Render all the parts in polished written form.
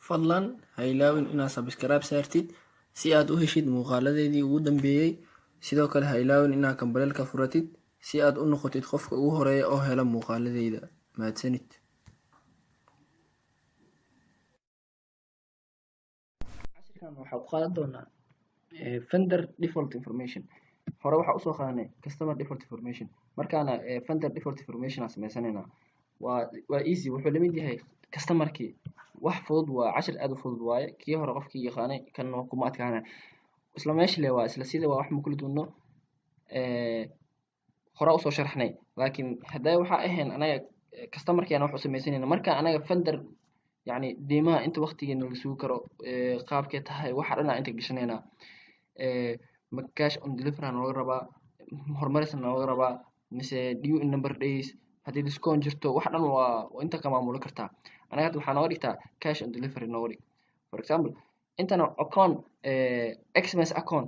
Fadlan ha ilaawin inaad subscribe saartid si aad u heshid muuqaaladeedii ugu dambeeyay. Sidoo kale ha ilaawin inaad gambaleelka furatid si aad u noqotid qofka ugu horeeya oo hela muuqaaladeyda. Mahadsanid. Cashirkan waxaa ku qaadan doonaa vendor default information. Hore waxaa usoo qaadanay customer default information, markaana vendor default information aan sameysanaynaa. Waa easy, wuxuu lamid yahay customerkii. Wax fudud waa, cashir aad u fudud waaye. Kii hore qofkii yaqaanay kan kuma adkaanay. Isla meesha le waa isla sida, waa wax ma kula duwno. Hore usoo sharaxnay, laakiin hadda waxaa ahayn anaga customerkeena wax u sameysanayna. Marka anaga vendor, yacni deymaha inta waqtigeena la sugi karo, qaabkee tahay, waxa dhan aan inta gashanaynaa. Ma cash on delivery aa nooga rabaa, horumaris nooga rabaa, mise due in number days? Haddii discount jirto, wax dhan waa inta ka maamuli kartaa. Anaga hadda waxaa nooga dhigtaa cash on delivery nooga dhig. For example, intana account, expense account.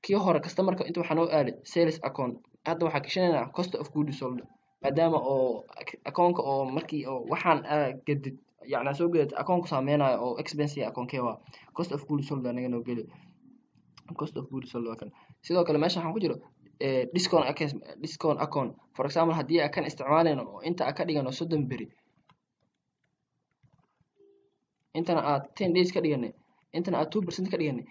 Kii hore customerka inta waxaa noo aaday sales account, hadda waxaa gashanaynaa cost of goods sold, maadaama oo accountka oo markii oo waxaan aa gadid, yacni soo gadatid, account ku saameynayo oo expense account-kee waa cost of goods sold. Anaga noo geli cost of goods sold, waa kan. Sidoo kale meesha waxaan ku jiro discount, discount account. For example, haddii aan kan isticmaalayno oo inta aan ka dhigano 30 beri, intana aad 10 days ka dhiganay, intana aad 2% ka dhiganay,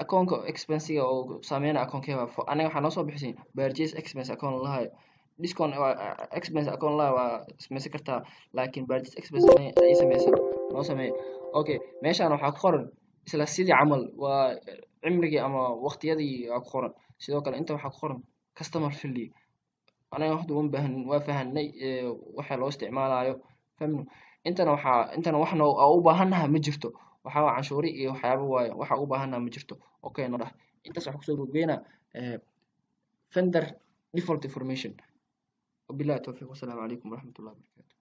accountka expensiga oo saameynaya account-kee waa? Anaga waxaa noo soo bixisay purchase expense account lahayo. Discount expense account lahayo waa sameysan kartaa, laakiin purchase expense ay sameysan noo sameey. Okay, meeshaan waxaa ku qoran isla sidii camal, waa cimrigii ama waqtiyadii waa ku qoran. Sidoo kale inta waxaa ku qoran customer field. Anaga hadda uma baahanin, waa fahanay waxa loo isticmaalayo, fahmno. Intana waxaa, intana wax noo u baahannaha ma jirto. Waxaa waa canshuuri iyo waxyaabo waaye, waxa u baahannaha ma jirto. Okay, noo dhah. Intaas waxaa kusoo gudbeynaa vendor default information. Wabillahi tawfiiq, wasalaamu calaykum waraxmatullahi wabarakatu.